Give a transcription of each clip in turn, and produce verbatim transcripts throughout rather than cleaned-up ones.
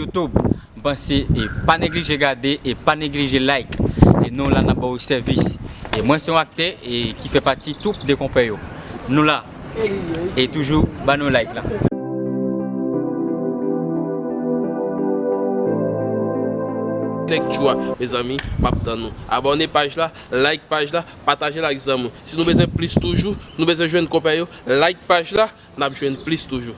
YouTube. M panse, e pa neglije gade e pa neglije like. E nou la n ap ba w sèvis. E mwen se yon aktè e ki fè pati twoup de konpè yo. Nou la. E toujou ba nou like la. Nèg Tchou a, mezanmi, m ap tann nou. Abòne paj la, like paj la, pataje l ak zanmi w. Si nou bezwen plis toujou, nou bezwen jwenn konpè yo, like paj la, n ap jwenn plis toujou.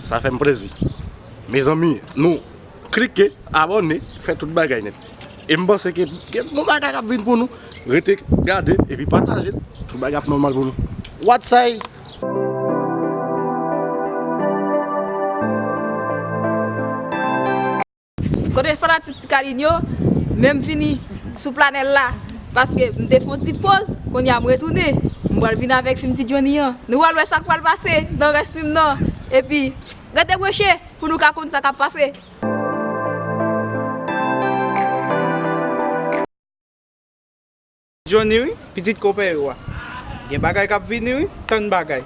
Sa fè m plezi. Mezanmi, nou klike, abòne, fè tout bagay nèt. E m panse ke gen bon bagay k ap vin pou nou. Rete gade epi pataje l. Tout bagay ap nòmal pou nou. Watsay! Kote fanatik Ti Kalin yo, men m vini sou planèt la. Paske m te fè yon ti poz, kounye a m retounen. M pral vin avèk fim Ti Johnny an. Nou pral wè sa k pral pase nan rès fim nan. Epi, rete branche pou nou ka konn sa k ap pase. Johnny, wi, pitit konpè yo a. Gen bagay k ap vini, wi, tann bagay.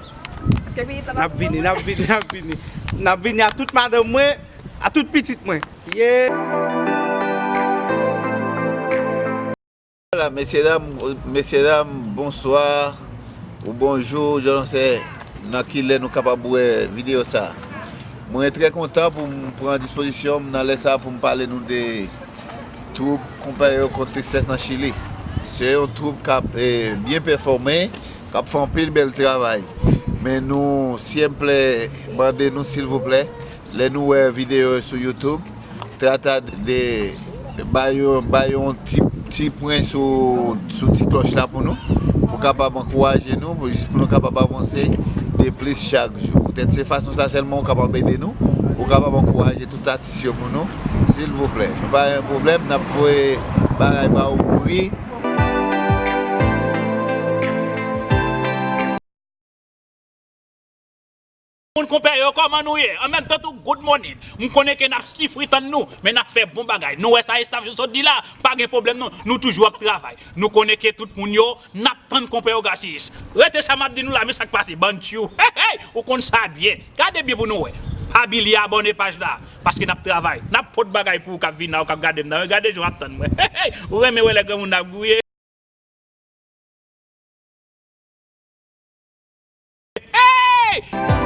Èske pitit la N ap vini, n ap vini, n ap vini. N ap vini a tout madanm mwen, a tout pitit mwen. Yeah! Voilà, mesye dam, mesye dam, bonswa ou bonjou, je ne sais nan ki lè nou kapab wè videyo sa. Mwen trè kontan pou m pran dispozisyon m nan lè sa pou m pale nou de twoup Konpè yo kont tristès nan Chili. Se yon twoup k ap, eh, byen pèfòme, k ap fè anpil bèl travay. Men nou, sienple, mande nou, silvouplè, lè nou wè videyo yo sou YouTube, trata de bay yon, bay yon ti, ti pwen sou, sou ti klòch la pou nou, pou kapab ankouraje nou, pou, jis pou nou kapab avanse de plis chak jou. Poutèt se fason sa sèlman ou kapab ede nou, ou kapab ankouraje tout atis yo pou nou, silvouplè. Nou pa gen pwoblèm, n ap voye bagay ba ou kouri. Moun Konpè yo, kòman nou ye? An menm tan tou, good morning. M konnen ke n ap sifri tann nou, men n ap fè bon bagay. Nou wè sa estaf yo sot di la, pa gen pwoblèm non. Nou toujou ap travay. Nou konnen ke tout moun yo, n ap tann Konpè yo Gasis. Rete sa m ap di nou la, men sa k pase, bann tchou. Hey, hey, ou konn sa byen. Gade byen pou nou wè. Pa bliye abòne paj la, paske n ap travay. N ap pot bagay pou ou k ap vin la, ou k ap gade m nan. Gade jan w ap tann mwen. Hey, hey, ou renmen wè lè granmoun ap gouye. Hey!